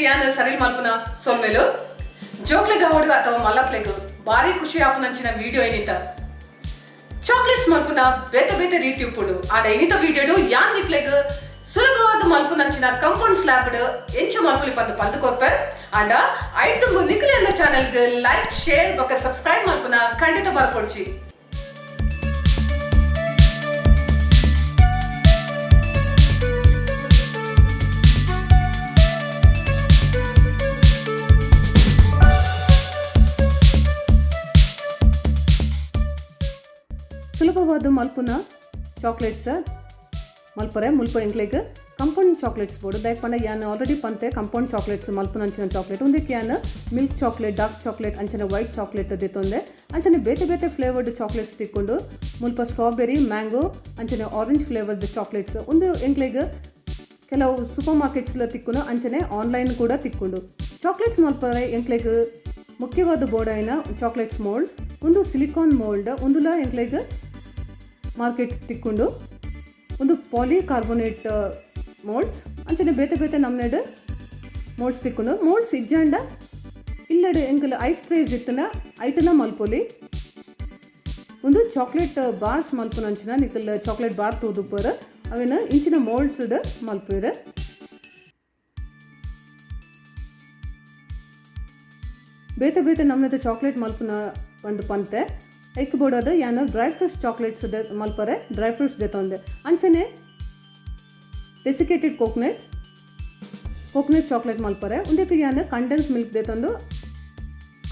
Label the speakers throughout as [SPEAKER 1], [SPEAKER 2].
[SPEAKER 1] ಯಾನ್ ಸರಿಲ್ ಮಲ್ಪುನ ಸೊಲ್ಮೆಲು. ಜೋಕ್ಲೆಗ್ ಆವಡ್ ಅಥವಾ ಮಲ್ಲಕ್ಲೆಗ್ ಬಾರಿ ಖುಷಿ ಆಪುನಂಚಿನ ವಿಡಿಯೋ ಇನಿತ. ಚಾಕ್ಲೇಟ್ಸ್ ಮಲ್ಪುನ ಬೇತೆ ಬೇತೆ ರೀತಿ ಉಪ್ಪುಂಡು. ಆಂಡ ಇನಿತ ವಿಡಿಯೋಡು ಯಾನ್ ನಿಕ್ಲೆಗ್ ಸುಲಭವಾದ ಮಲ್ಪುನಂಚಿನ ಕಂಪೌಂಡ್ ಸ್ಲ್ಯಾಬ್ ಎಂಚ ಮಲ್ಪುಲಿ ಪಂದ್ ಪಂದ್ ಕೊರ್ಪೆ. ಆಂಡ ಐಟ್ ನಿಕ್ಲೆ ಎನ್ನ ಚಾನೆಲ್ಗ್ ಲೈಕ್, ಶೇರ್ ಬೊಕ್ಕ ಸಬ್ಸ್ಕ್ರೈಬ್ ಮಲ್ಪುನ ಖಂಡಿತ ಮಲ್ಪೊಡ್ಚಿ. ಸುಲಭವಾದ ಮಲ್ಪುನ ಚಾಕ್ಲೇಟ್ಸ್ ಮಲ್ಪರೆ ಮುಲ್ಪ ಎಂಕ್ಲೆಗ್ ಕಂಪೌಂಡ್ ಚಾಕ್ಲೇಟ್ಸ್ ಬೋಡು. ದಾಯೆ ಪಂಡ ಯಾನ್ ಆಲ್ರೆಡಿ ಪಂತೆ, ಕಂಪೌಂಡ್ ಚಾಕ್ಲೇಟ್ಸ್ ಮಲ್ಪುನಂಚಿನ ಚಾಕ್ಲೇಟ್. ಉಂದೆಕ್ ಯಾನ್ ಮಿಲ್ಕ್ ಚಾಕ್ಲೇಟ್, ಡಾರ್ಕ್ ಚಾಕ್ಲೇಟ್ ಅಂಚನೆ ವೈಟ್ ಚಾಕ್ಲೇಟ್ ದೆತೊಂದೆ. ಅಂಚನೆ ಬೇತೆ ಬೇತೆ ಫ್ಲೇವರ್ಡ್ ಚಾಕ್ಲೇಟ್ಸ್ ತಿಕ್ಕುಂಡು. ಮುಲ್ಪ ಸ್ಟ್ರಾಬೆರಿ, ಮ್ಯಾಂಗೋ ಅಂಚನೆ ಆರೆಂಜ್ ಫ್ಲೇವರ್ಡ್ ಚಾಕ್ಲೇಟ್ಸ್. ಉಂದು ಎಂಕ್ಲೆಗ್ ಕೆಲವು ಸೂಪರ್ ಮಾರ್ಕೆಟ್ಸ್ ತಿಕ್ಕುಂಡು, ಅಂಚನೆ ಆನ್ಲೈನ್ ಕೂಡ ತಿಕ್ಕುಂಡು. ಚಾಕ್ಲೇಟ್ಸ್ ಮಲ್ಪರೆ ಎಂಕ್ಲೆಗ್ ಮುಖ್ಯವಾದ ಬೋಡಾಯಿನ ಚಾಕ್ಲೇಟ್ಸ್ ಮೋಲ್ಡ್. ಉಂದು ಸಿಲಿಕಾನ್ ಮೋಲ್ಡ್. ಉಂದುಲ ಎಂಕ್ಲೆಗ್ ಮಾರ್ಕೆಟ್ ತಿಕ್ಕುಂಡು. ಉಂದು ಪಾಲಿ ಕಾರ್ಬೊನೇಟ್ ಮೋಲ್ಡ್ಸ್. ಅಂಚನೆ ಬೇತೆ ಬೇತೆ ನಮ್ನೆಡ್ ಮೋಲ್ಡ್ಸ್ ತಿಕ್ಕುಂಡು. ಮೋಲ್ಡ್ಸ್ ಇಜ್ಜಾಂಡ ಇಲ್ಲಡ್ ಎಂಕುಲು ಐಸ್ ಟ್ರೇಸ್ ಇತ್ತುಂಡ ಐಟುಲ ಮಲ್ಪೊಲಿ. ಉಂದು ಚಾಕ್ಲೇಟ್ ಬಾರ್ಸ್ ಮಲ್ಪುನಂಚಿನ. ನಿಕಲ್ ಚಾಕ್ಲೇಟ್ ಬಾರ್ ತೂದುಪ್ಪರ್. ಅವೆನ್ ಇಂಚಿನ ಮೋಲ್ಡ್ಸ್ ಮಲ್ಪುವೆರ್. ಬೇತೆ ಬೇತೆ ನಮ್ನೆದ ಚಾಕ್ಲೇಟ್ ಮಲ್ಪುನ ಪಂದ್ ಪಂತೆ. ಐಕ್ ಬೋಡಾದ್ ಯಾನ್ ಡ್ರೈ ಫ್ರೂಟ್ಸ್ ಚಾಕ್ಲೇಟ್ಸ್ ಮಲ್ಪರೆ ಡ್ರೈ ಫ್ರೂಟ್ಸ್ ದೆತೊಂದೆ. ಅಂಚನೆ ಡೆಸಿಕೇಟೆಡ್ ಕೋಕೋನಟ್, ಕೋಕೋನಟ್ ಚಾಕ್ಲೇಟ್ ಮಲ್ಪರೆ ಉಂದೆಕ್ ಯಾನ್ ಕಂಡೆನ್ಸ್ ಮಿಲ್ಕ್ ದೆತೊಂದು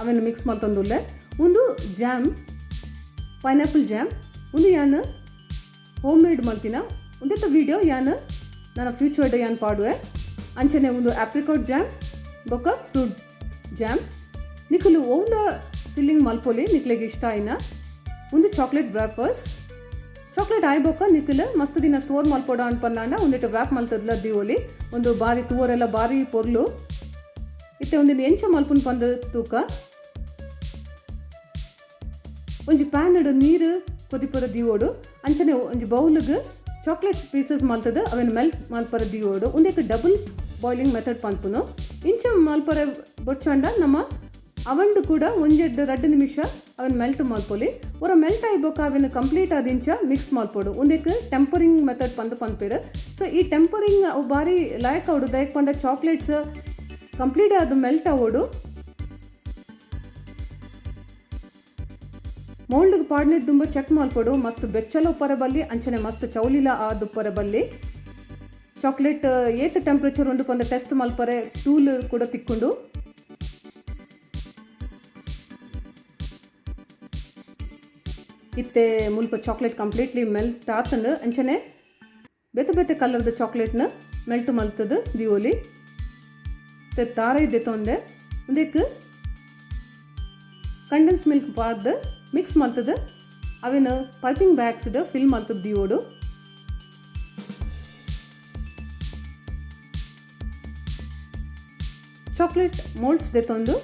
[SPEAKER 1] ಅವೆನ್ ಮಿಕ್ಸ್ ಮಲ್ತೊಂದುಲ್ಲೆ. ಉಂದು ಜಾಮ್, ಪೈನಾಪಲ್ ಜಾಮ್. ಉಂದು ಯಾನ್ ಹೋಮ್ ಮೇಡ್ ಮಲ್ತಿನ. ಉಂದೆತ ವಿಡಿಯೋ ಯಾನ್ ನನ್ನ ಫ್ಯೂಚರ್ಡ್ ಯಾನ್ ಪಾಡುವೆ. ಅಂಚನೆ ಉಂದು ಆಪ್ರಿಕಾಟ್ ಜಾಮ್ ಬೊಕ್ಕ ಫ್ರೂಟ್ ಜಾಮ್. ನಿಕುಲು ಓವ್ಲ ಫಿಲ್ಲಿಂಗ್ ಮಲ್ಪೊಲಿ, ನಿಕ್ಲೆಗ್ ಇಷ್ಟ ಆಯಿನ. ಉಂದು ಚಾಕ್ಲೇಟ್ ವ್ರಾಪರ್ಸ್. ಚಾಕ್ಲೇಟ್ ಆಯ್ ಬೊಕ್ಕ ನಿಕುಲು ಮಸ್ತ್ ದಿನ ಸ್ಟೋರ್ ಮಲ್ಪೊಡ ಪಂದಾಂಡ ಉಂದೆಟ್ ವ್ರಾಪ್ ಮಲ್ತದ್ಲ ದೀವೊಲಿ. ಒಂದು ಬಾರಿ ತೂವರೆಲ್ಲ ಬಾರಿ ಪೊರ್ಲು. ಇತ್ತೆ ಒಂದಿನ ಎಂಚ ಮಲ್ಪುನ್ ಪಂದ್ ತೂಕ. ಒಂಜಿ ಪ್ಯಾನ್ ನೀರು ಕೊದಿಪರ ದೀವೊಡು. ಅಂಚನೆ ಒಂಜಿ ಬೌಲ್ಗ್ ಚಾಕ್ಲೇಟ್ ಪೀಸಸ್ ಮಲ್ತದ ಅವೆನ್ ಮೆಲ್ಟ್ ಮಲ್ಪರ ದೀವೊಡು. ಉಂದೆಕ್ ಡಬಲ್ ಬಾಯ್ಲಿಂಗ್ ಮೆಥಡ್ ಪನ್ಪುನು. ಇಂಚ ಮಲ್ಪರೆ ಬೊಡ್ಚಾಂಡ ನಮ್ಮ ಅವಂಡು ಕೂಡ ಒಂಜೆಡ್ದ್ 2 ನಿಮಿಷ ಅವೆನ್ ಮೆಲ್ಟ್ ಮಲ್ಪೊಲಿ. ಒರ ಮೆಲ್ಟ್ ಆಯಿ ಬೊಕ್ಕ ಅವೆನ್ ಕಂಪ್ಲೀಟ್ ಆದ್ ಇಂಚ ಮಿಕ್ಸ್ ಮಲ್ಪೊಡು. ಉಂದೆಕ್ ಟೆಂಪರಿಂಗ್ ಮೆಥಡ್ ಪಂದ್ ಪನ್ಪೆರ್. ಸೊ ಈ ಟೆಂಪರಿಂಗ್ ಅವು ಬಾರಿ ಲಾಯಕ್ ಆವೊಡು. ದಾಯೆಗ್ ಪಂಡ ಚಾಕ್ಲೇಟ್ಸ್ ಕಂಪ್ಲೀಟ್ ಆದ್ ಮೆಲ್ಟ್ ಆವೊಡು. ಮೋಲ್ಡ್ ಪಾಡ್ನೆಟ್ ದುಂಬ ಚೆಕ್ ಮಲ್ಪೊಡು. ಮಸ್ತ್ ಬೆಚ್ಚಲ ಉಪ್ಪರೆ ಬಲ್ಲಿ, ಅಂಚನೆ ಮಸ್ತ್ ಚೌಲಿಲ ಆದ್ ಉಪ್ಪರೆ ಬಲ್ಲಿ. ಚಾಕ್ಲೇಟ್ ಏತ್ ಟೆಂಪರೇಚರ್ ಉಂಡು ಪಂದ್ ಟೆಸ್ಟ್ ಮಲ್ಪರೆ ಟೂಲ್ ಕೂಡ ತಿಕ್ಕುಂಡು. ಇತ್ತೆ ಮುಲ್ಪ ಚಾಕ್ಲೇಟ್ ಕಂಪ್ಲೀಟ್ಲಿ ಮೆಲ್ಟ್ ಆತಂಡ್. ಅಂಚನೆ ಬೇತೆ ಬೇತೆ ಕಲರ್ದ ಚಾಕ್ಲೇಟ್ನ ಮೆಲ್ಟ್ ಮಲ್ತದ ದೀವೊಲಿ. ಇತ್ತೆ ತಾರಾಯಿ ದೆತೊಂದೆ. ಉಂದೆಕ್ ಕಂಡೆನ್ಸ್ ಮಿಲ್ಕ್ ಪಾಡ್ದ್ ಮಿಕ್ಸ್ ಮಲ್ತದ ಅವೆನ್ ಪೈಪಿಂಗ್ ಬ್ಯಾಗ್ಸ್ ಫಿಲ್ ಮಲ್ತದ ದೀವೊಡು. ಚಾಕ್ಲೇಟ್ ಮೋಲ್ಡ್ಸ್ ದೆತೊಂದು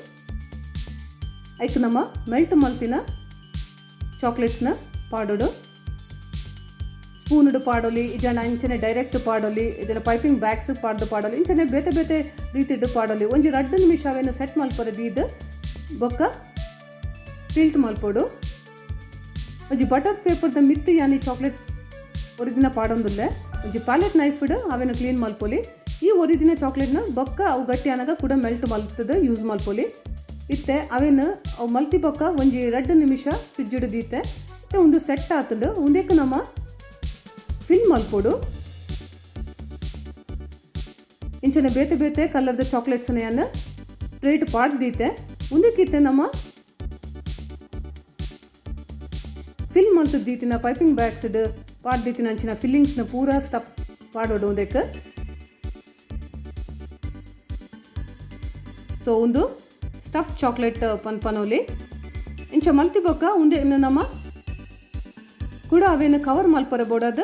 [SPEAKER 1] ಐಕ್ ನಮ್ಮ ಮೆಲ್ಟ್ ಮಲ್ತಿನ ಚಾಕ್ಲೇಟ್ಸ್ನ ಪಾಡೊಡು. ಸ್ಪೂನ್ಡ್ ಪಾಡೊಲಿ, ಇಜ್ಜಾಂಡ ಅಂಚನೆ ಡೈರೆಕ್ಟ್ ಪಾಡೊಲಿ, ಇಜ್ಜಾಂಡ ಪೈಪಿಂಗ್ ಬ್ಯಾಗ್ಸ್ ಪಾಡ್ದು ಪಾಡೊಲಿ. ಇಂಚನೆ ಬೇತೆ ಬೇತೆ ರೀತಿಡ್ ಪಾಡೊಲಿ. ಒಂಜಿ 2 ನಿಮಿಷ ಅವೆನ್ ಸೆಟ್ ಮಲ್ಪರೆ ದೀದ್ ಬೊಕ್ಕ ಟಿಲ್ಟ್ ಮಲ್ಪೊಡು. ಒಂಜಿ ಬಟರ್ ಪೇಪರ್ದ ಮಿತ್ತ್ ಯಾನ್ ಈ ಚಾಕ್ಲೇಟ್ ಒರಿದಿನ ಪಾಡೊಂದುಲ್ಲೆ. ಒಂಜಿ ಪ್ಯಾಲೆಟ್ ನೈಫ್ಡ್ ಅವೆನ್ ಕ್ಲೀನ್ ಮಲ್ಪೊಲಿ. ಈ ಒರಿದಿನ ಚಾಕ್ಲೇಟ್ನ ಬೊಕ್ಕ ಅವು ಗಟ್ಟಿ ಆನಗ ಕೂಡ ಮೆಲ್ಟ್ ಮಲ್ತದ ಯೂಸ್ ಮಲ್ಪೊಲಿ. ಇತ್ತೆ ಅವೆನ್ ಅವು ಮಲ್ತಿ ಬೊಕ್ಕ ಒಂಜಿ 2 ನಿಮಿಷ ಫ್ರಿಡ್ಜ್ ದೀತೆ. ಇತ್ತೆ ಉಂದು ಸೆಟ್ ಆತುಂಡು. ಉಂದೆಕ್ ನಮ ಫಿಲ್ ಮಲ್ಪೊಡು. ಇಂಚನೆ ಬೇತೆ ಬೇತೆ ಕಲರ್ದ ಚಾಕ್ಲೇಟ್ಸ್ ಯಾನ್ ಟ್ರೇಟ್ ಪಾಡ್ ದೀತೆ. ಉಂದೆಕ್ ಇತ್ತೆ ನಮ ಫಿಲ್ ಮಲ್ತ್ ದೀತಿನ ಪೈಪಿಂಗ್ ಬ್ಯಾಗ್ಸ್ ಪಾಡ್ ದೀತಿನ ಅಂಚಿನ ಫಿಲ್ಲಿಂಗ್ಸ್ ನ ಪೂರಾ ಸ್ಟಫ್ ಪಾಡೊಡು ಉಂದೆಕ್. ಸೊ ಉಂದು ಸ್ಟಫ್ ಚಾಕ್ಲೇಟ್ ಪನ್ ಪನೊಲಿ. ಇಂಚ ಮಲ್ತಿ ಬೊಕ್ಕ ಉಂದೆನ್ ನಮ ಕೂಡ ಅವೇನು ಕವರ್ ಮಲ್ಪರೆ ಬೋಡಾದ್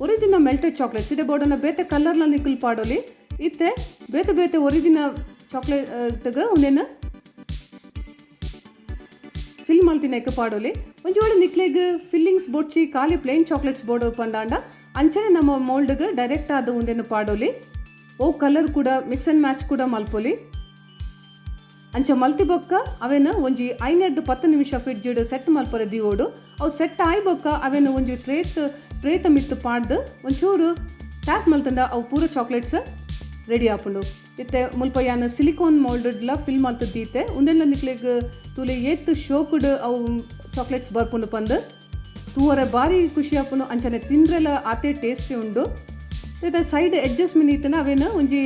[SPEAKER 1] ಒರಿದಿನ ಮೆಲ್ಟೆಡ್ ಚಾಕ್ಲೇಟ್ಸ್ ಇದೆ ಬೋಡನ ಬೇತೆ ಕಲರ್ನ ನಿಕುಲ್ ಪಾಡೊಲಿ. ಇತ್ತೆ ಬೇತೆ ಬೇತೆ ಒರಿದಿನ ಚಾಕ್ಲೇಟ್ಗ್ ಉಂದೆನ್ ಫಿಲ್ ಮಲ್ತಿನೈಕ್ ಪಾಡೊಲಿ. ಒಂಜಿ ವೇಳೆ ನಿಕ್ಲೆಗ್ ಫಿಲ್ಲಿಂಗ್ಸ್ ಬೊಡ್ಚಿ, ಖಾಲಿ ಪ್ಲೇನ್ ಚಾಕ್ಲೇಟ್ಸ್ ಬೋಡು ಪಂಡಾಂಡ ಅಂಚನೆ ನಮ್ಮ ಮೋಲ್ಡ್ಗ್ ಡೈರೆಕ್ಟ್ ಆದ್ ಉಂದೆನ್ ಪಾಡೊಲಿ. ಓ ಕಲರ್ ಕೂಡ ಮಿಕ್ಸ್ ಅಂಡ್ ಮ್ಯಾಚ್ ಕೂಡ ಮಲ್ಪೊಲಿ. ಅಂಚ ಮಲ್ತಿ ಬೊಕ್ಕ ಅವೆನ್ ಒಂಜಿ 5ರ್ದ್ 10 ನಿಮಿಷ ಫ್ರಿಡ್ಜ್ ಸೆಟ್ ಮಲ್ಪರೆ ದೀವೊಡು. ಅವು ಸೆಟ್ ಆಯಿ ಬೊಕ್ಕ ಅವೆನ್ ಒಂಜಿ ಟ್ರೇತ್ ಟ್ರೇತ ಮಿತ್ತ್ ಪಾಡ್ದ್ ಒಂಚೂರು ಟ್ಯಾಪ್ ಮಲ್ತುಂಡ ಅವು ಪೂರ ಚಾಕ್ಲೇಟ್ಸ್ ರೆಡಿ ಆಪುಂಡು. ಇತ್ತೆ ಮುಲ್ಪ ಯಾನ್ ಸಿಲಿಕಾನ್ ಮೋಲ್ಡ್ಡ್ಲ ಫಿಲ್ ಮಲ್ತ್ ದೀತೆ. ಉಂದೆನ್ಲ ನಿಕ್ಲೆಗ್ ತೂಲೆ ಏತ್ ಶೋಕುಡು ಅವು ಚಾಕ್ಲೇಟ್ಸ್ ಬರ್ಪುಂಡು ಪಂದ್. ತೂವರೆ ಬಾರಿ ಖುಷಿ ಆಪುಂಡು, ಅಂಚನೆ ತಿಂದ್ರೆಲ ಆತೆ ಟೇಸ್ಟಿ ಉಂಡು. ಇತ್ತೆ ಸೈಡ್ ಎಡ್ಜಸ್ ಮಿನಿ ಇತ್ತ್ಂಡ ಅವೆನ್ ಒಂಜಿ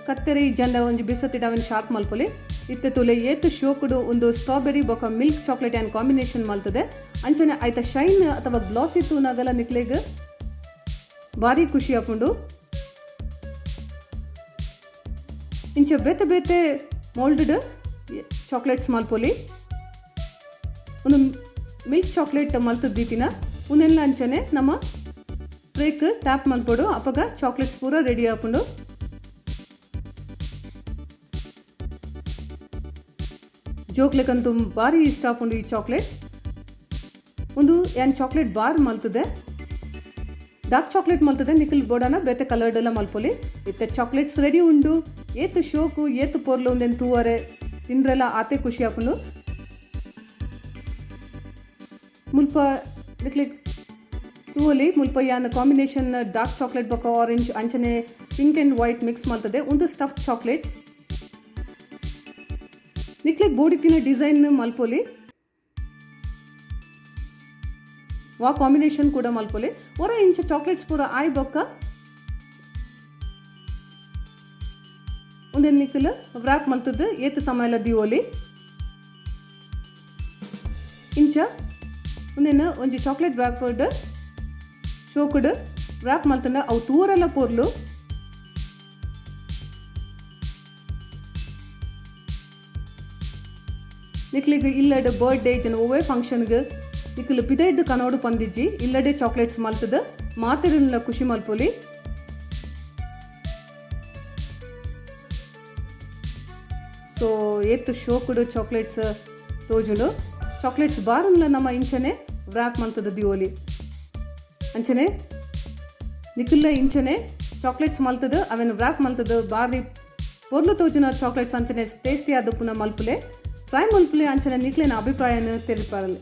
[SPEAKER 1] ಕತ್ತೆರಿ ಇಜ್ಜಂಡ ಒಂಜಿ ಬಿಸತ್ತಿಡ್ ಅವೆನ್ ಶಾರ್ಪ್ ಮಲ್ಪೊಲಿ. ಇತ್ತೆ ತೂಲೆ ಏತ್ ಶೋಕುಡು ಉಂದು ಸ್ಟ್ರಾಬೆರಿ ಬೊಕ ಮಿಲ್ಕ್ ಚಾಕ್ಲೇಟ್ ಯಾನ್ ಕಾಂಬಿನೇಷನ್ ಮಲ್ತುದೆ. ಅಂಚನೆ ಐತ ಶೈನ್ ಅಥವಾ ಗ್ಲಾಸಿ ತೂನಗಲ ನಿಕ್ಲೆಗ್ ಬಾರಿ ಖುಷಿ ಆಪುಂಡು. ಇಂಚ ಬೇತೆ ಬೇತೆ ಮೋಲ್ಡ್ಡ್ ಚಾಕ್ಲೇಟ್ಸ್ ಮಲ್ಪೊಲಿ. ಉಂದು ಮಿಲ್ಕ್ ಚಾಕ್ಲೇಟ್ ಮಲ್ತ್ ದೀತಿನ ಉಂದೆನ್ಲ ಅಂಚನೆ ನಮ ಟ್ರೇಕ್ ಟ್ಯಾಪ್ ಮಲ್ಪೊಡು, ಅಪಗ ಚಾಕ್ಲೇಟ್ಸ್ ಪೂರ ರೆಡಿ ಆಪುಂಡು. ಜೋಕ್ಲೆಗಂತೂ ಬಾರಿ ಇಷ್ಟ ಆಪುಂಡು ಈ ಚಾಕ್ಲೇಟ್ಸ್. ಉಂದು ಯಾನ್ ಚಾಕ್ಲೇಟ್ ಬಾರ್ ಮಲ್ತುದೆ, ಡಾರ್ಕ್ ಚಾಕ್ಲೇಟ್ ಮಲ್ತುದೆ, ನಿಕುಲ್ ಬೋಡಾನ ಬೇತೆ ಕಲರ್ಡ್ ಎಲ್ಲ ಮಲ್ಪೊಲಿ. ಇತ್ತೆ ಚಾಕ್ಲೇಟ್ಸ್ ರೆಡಿ ಉಂಡು. ಏತ್ ಶೋಕು ಏತ್ ಪೊರ್ಲು ಉಂದೆನ್ ತೂವರೆ, ತಿಂದ್ರೆಲ ಆತೆ ಖುಷಿ ಆಪುಂಡು. ಮುಲ್ಪ ನಿಕ್ಲೆಗ್ ತೂವೊಲಿ, ಮುಲ್ಪ ಯಾನ್ ಕಾಂಬಿನೇಷನ್ ಡಾರ್ಕ್ ಚಾಕ್ಲೇಟ್ ಬೊಕ ಆರೆಂಜ್ ಅಂಚನೆ ಪಿಂಕ್ ಅಂಡ್ ವೈಟ್ ಮಿಕ್ಸ್ ಮಲ್ತದೆ. ಉಂದು ಸ್ಟಫ್ಡ್ ಚಾಕ್ಲೇಟ್ಸ್. ನಿಕ್ಲೆಗ್ ಬೋಡಿತ್ತಿನ ಡಿಸೈನ್ ಮಲ್ಪೊಲಿ, ವಾ ಕಾಂಬಿನೇಷನ್ ಕೂಡ ಮಲ್ಪೊಲಿ. ಒರ ಇಂಚ ಚಾಕ್ಲೇಟ್ಸ್ ಪೂರ ಆಯ್ ಬೊಕ್ಕ ಉಂದೆನ್ ನಿಕುಲು ವ್ರಾಪ್ ಮಲ್ತುದು ಏತ್ ಸಮಯಲ ದೀವೊಲಿ. ಇಂಚ ಉಂದೆನ್ ಒಂಜಿ ಚಾಕ್ಲೇಟ್ ವ್ರಾಪರ್ಡ್ ಶೋಕುಡು ವ್ರಾಪ್ ಮಲ್ತುಂಡ ಅವು ತೂವರೆಲ ಪೊರ್ಲು. ನಿಕ್ಲೆಗ್ ಇಲ್ಲಡ್ ಬರ್ತ್ಡೇ ಇಜ್ಜಂಡ ಒವ್ವೇ ಫಂಕ್ಷನ್ಗ್ ನಿಕುಲು ಪಿದೈಡ್ ಕನೋಡು ಪಂದಿಜ್ಜಿ, ಇಲ್ಲಡೆ ಚಾಕ್ಲೇಟ್ಸ್ ಮಲ್ತುದು ಮಾತೆರೆನ್ಲ ಖುಷಿ ಮಲ್ಪೊಲಿ. ಸೊ ಏತ್ ಶೋಕುಡು ಚಾಕ್ಲೇಟ್ಸ್ ತೋಜುಂಡು. ಚಾಕ್ಲೇಟ್ಸ್ ಬಾರುನ್ಲ ನಮ ಇಂಚನೆ ವ್ರಾಪ್ ಮಲ್ತುದು ದೀವೊಲಿ. ಅಂಚನೆ ನಿಕುಲ್ಲ ಇಂಚನೆ ಚಾಕ್ಲೇಟ್ಸ್ ಮಲ್ತುದು ಅವೆನ್ ವ್ರಾಪ್ ಮಲ್ತುದು ಬಾರಿ ಪೊರ್ಲು ತೋಜುನ ಚಾಕ್ಲೇಟ್ಸ್ ಅಂಚನೆ ಟೇಸ್ಟಿ ಆದುಪ್ಪುನ ಮಲ್ಪುಲೆ ಟ್ರೈ ಮಲ್ಪುಲೆ. ಅಂಚನೆ ನಿಕ್ಲೆನ ಅಭಿಪ್ರಾಯನ್ ತೆರಿಪಾರಲೆ.